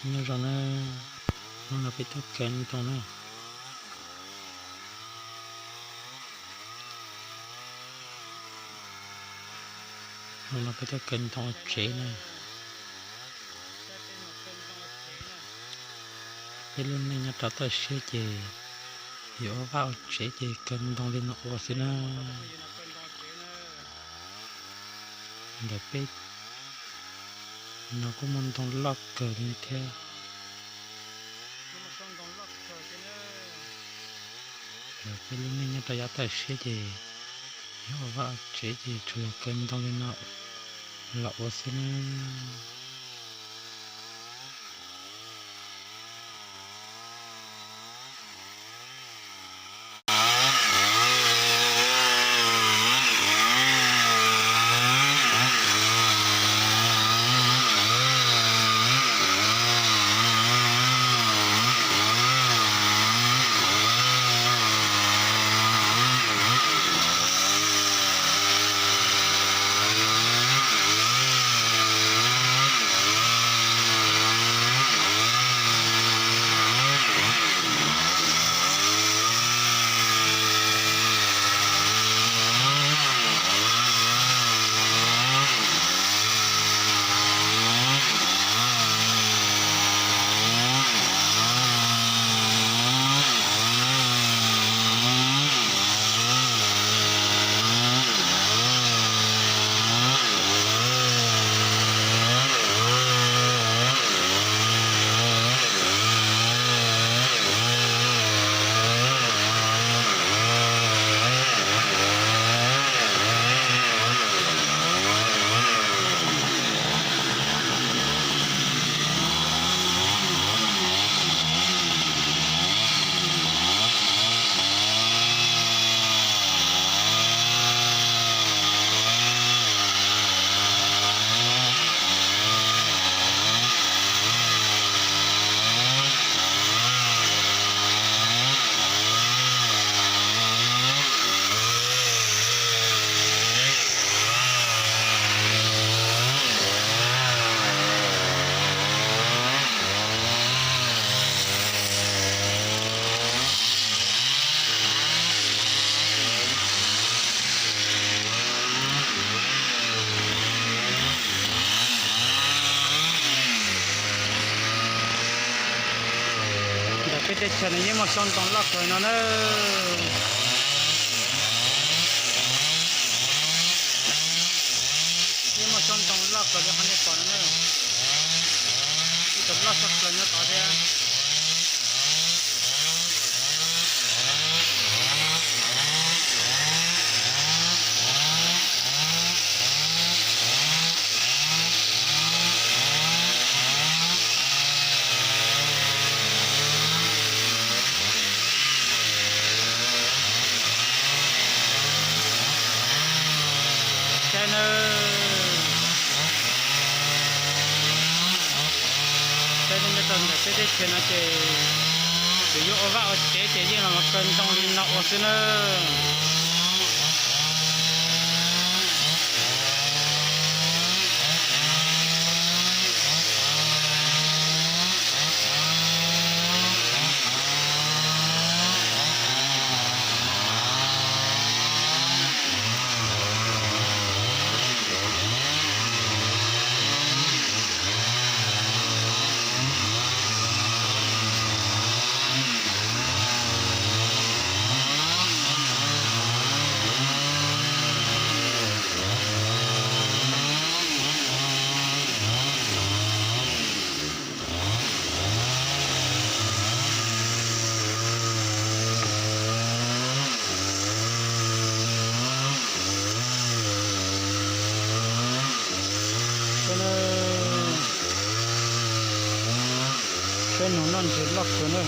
Nyob zoo na, hnub no peb tuaj kaw ntoo na. Hnub no peb tuaj kaw ntoo ua tsev na. Peb lub neej nyob rau toj siab ces yuav ua vaj ua tsev ces kaw ntoo li no ua xwb na. Ntawm peb no kuj muaj ntoo loj kawg li thiab. Peb lub neej nyob rau yav toj siab ces yuav ua vaj ua tsev ces tsuas yog kaw ntoo li no los ua xwb na. Ntawm peb teb chaws no yeej muaj xyoob ntoo loj kawg no na. Yeej muaj xyoob ntoo loj kawg li qhov nej pom no na. Ib tug loj tshaj plaws nyob tod thiab. Saib nawb, saib nyob rau ntawm peb teb chaws no ces tsuas yuav ua vaj ua tsev ces yeej los kaw ntoo li no ua xwb nawb. Saib noog noj ntses loj kawg na.